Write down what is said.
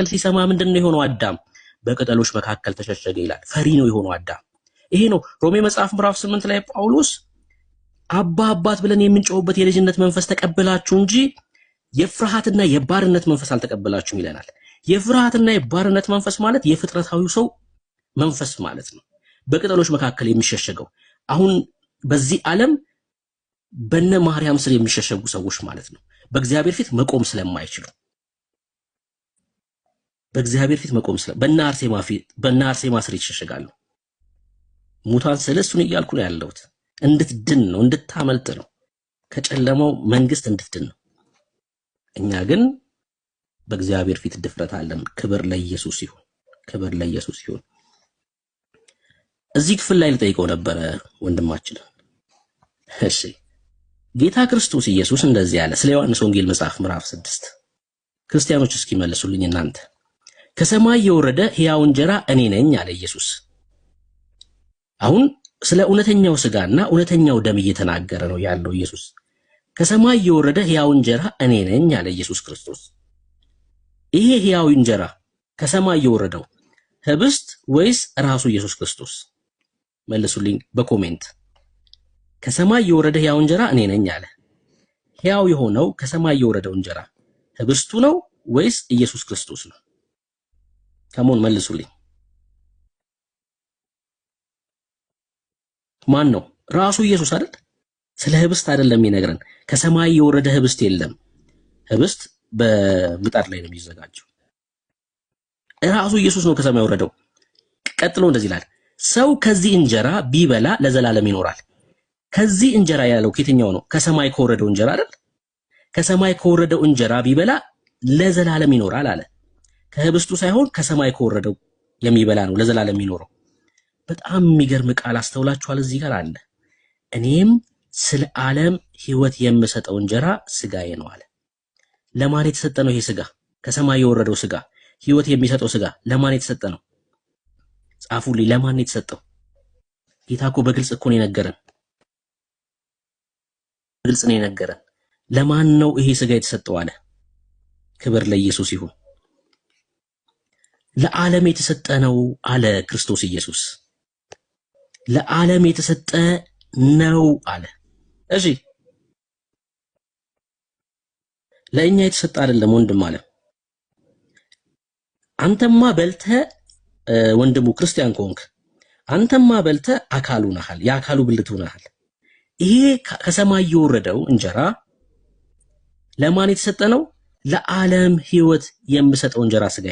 ሲሰማ ምንድን ነው የሆነው? አዳም በቅጠሎች መካከል ተሸሸገ ይላል። ፈሪ ነው የሆነው አዳም። ይሄ ነው ሮሜ መጽሐፍ ምዕራፍ 8 ላይ ጳውሎስ አባ አባት ብለን የምንጮህበት የልጅነት መንፈስ ተቀበላችሁ እንጂ የፍርሃትና የባርነት መንፈስ አልተቀበላችሁም ይለናል። የፍርሃትና የባርነት መንፈስ ማለት የፍጥረታዊው ሰው መንፈስ ማለት ነው። በቅጠሎች መካከል የሚሸሸገው አሁን በዚህ ዓለም በነ ማርያም ስር የሚሸሸጉ ሰዎች ማለት ነው። በእግዚአብሔር ፊት መቆም ስለማይችሉ፣ በእግዚአብሔር ፊት መቆም ስለ በነ አርሴማ ፊት፣ በነ አርሴማ ስር ይሸሸጋሉ። ሙታን ስለ እሱን እያልኩ ነው ያለሁት። እንድትድን ነው፣ እንድታመልጥ ነው፣ ከጨለማው መንግስት እንድትድን ነው። እኛ ግን በእግዚአብሔር ፊት ድፍረት አለን። ክብር ለኢየሱስ ይሁን። ክብር ለኢየሱስ ይሁን። እዚህ ክፍል ላይ ልጠይቀው ነበረ ወንድማችንን። እሺ፣ ጌታ ክርስቶስ ኢየሱስ እንደዚህ አለ ስለ ዮሐንስ ወንጌል መጽሐፍ ምዕራፍ 6። ክርስቲያኖች እስኪ መልሱልኝ እናንተ። ከሰማይ የወረደ ሕያው እንጀራ እኔ ነኝ አለ ኢየሱስ። አሁን ስለ እውነተኛው ስጋና እውነተኛው ደም እየተናገረ ነው ያለው ኢየሱስ። ከሰማይ የወረደ ሕያው እንጀራ እኔ ነኝ አለ ኢየሱስ ክርስቶስ። ይሄ ሕያው እንጀራ ከሰማይ የወረደው ህብስት ወይስ ራሱ ኢየሱስ ክርስቶስ? መልሱልኝ በ comment። ከሰማይ የወረደ ሕያው እንጀራ እኔ ነኝ አለ። ሕያው የሆነው ከሰማይ የወረደው እንጀራ ህብስቱ ነው ወይስ ኢየሱስ ክርስቶስ ነው? Come on፣ መልሱልኝ። ማን ነው? ራሱ ኢየሱስ አይደል? ስለ ህብስት አይደለም የሚነግረን። ከሰማይ የወረደ ህብስት የለም። ህብስት በምጣድ ላይ ነው የሚዘጋጀው። ራሱ ኢየሱስ ነው ከሰማይ የወረደው። ቀጥሎ እንደዚህ ይላል፣ ሰው ከዚህ እንጀራ ቢበላ ለዘላለም ይኖራል። ከዚህ እንጀራ ያለው ከየትኛው ነው? ከሰማይ ከወረደው እንጀራ አይደል? ከሰማይ ከወረደው እንጀራ ቢበላ ለዘላለም ይኖራል አለ። ከህብስቱ ሳይሆን ከሰማይ ከወረደው የሚበላ ነው ለዘላለም የሚኖረው። በጣም የሚገርም ቃል አስተውላችኋል? እዚህ ጋር አለ። እኔም ስለ ዓለም ሕይወት የምሰጠው እንጀራ ስጋዬ ነው አለ። ለማን የተሰጠ ነው ይሄ ስጋ? ከሰማይ የወረደው ስጋ፣ ሕይወት የሚሰጠው ስጋ ለማን የተሰጠ ነው? ጻፉልኝ። ለማን የተሰጠው? ጌታ እኮ በግልጽ እኮ ነው የነገረን። በግልጽ ነው የነገረን። ለማን ነው ይሄ ስጋ የተሰጠው አለ። ክብር ለኢየሱስ ይሁን። ለዓለም የተሰጠ ነው አለ ክርስቶስ ኢየሱስ። ለዓለም የተሰጠ ነው አለ። እሺ፣ ለእኛ የተሰጠ አይደለም ወንድም አለ። አንተማ በልተህ፣ ወንድሙ ክርስቲያን ከሆንክ አንተማ በልተህ አካሉ ነሃል፣ የአካሉ ብልት ሆነሃል። ይሄ ከሰማይ የወረደው እንጀራ ለማን የተሰጠ ነው? ለዓለም ሕይወት የምሰጠው እንጀራ ስጋ